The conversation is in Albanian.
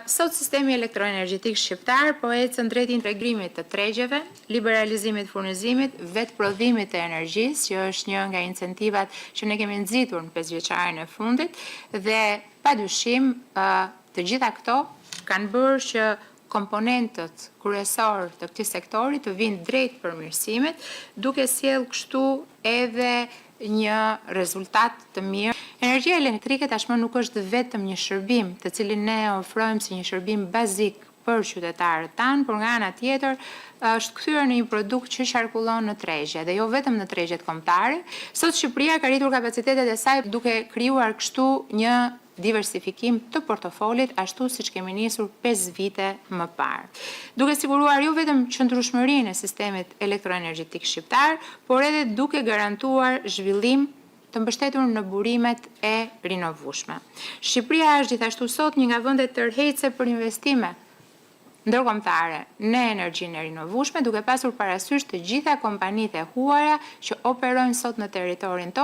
Sot sistemi elektroenergjetik shqiptar po ecën drejt integrimit të tregjeve, liberalizimit të furnizimit, vetëprodhimit të energjisë, që është një nga incentivat që ne kemi nxitur në 5-vjeçarin e fundit dhe, pa dyshim, të gjitha këto kanë bërë që komponentët kryesorë të këtij sektori të vijnë drejt përmirësimit, duke sjellë kështu edhe një rezultat të mirë. Energjia elektrike tashmë nuk është vetëm një shërbim, të cilin ne e ofrojmë si një shërbim bazik për qytetarët tanë, por, nga ana tjetër, është kthyer në një produkt që qarkullon në tregje dhe jo vetëm në tregjet kombëtare. Sot Shqipëria ka rritur kapacitetet e saj, duke krijuar kështu një diversifikim të portofolit, ashtu siç kemi nisur 5 vite më parë, duke siguruar jo vetëm qëndrueshmërinë e sistemit elektroenergjetik shqiptar, por edhe duke garantuar zhvillim të mbështetur në burimet e rinovueshme. Shqipëria është, gjithashtu, sot një nga vendet tërheqëse për investime ndërkombëtare në energjinë e rinovueshme, duke pasur parasysh të gjitha kompanitë e huaja që operojnë sot në territorin tonë.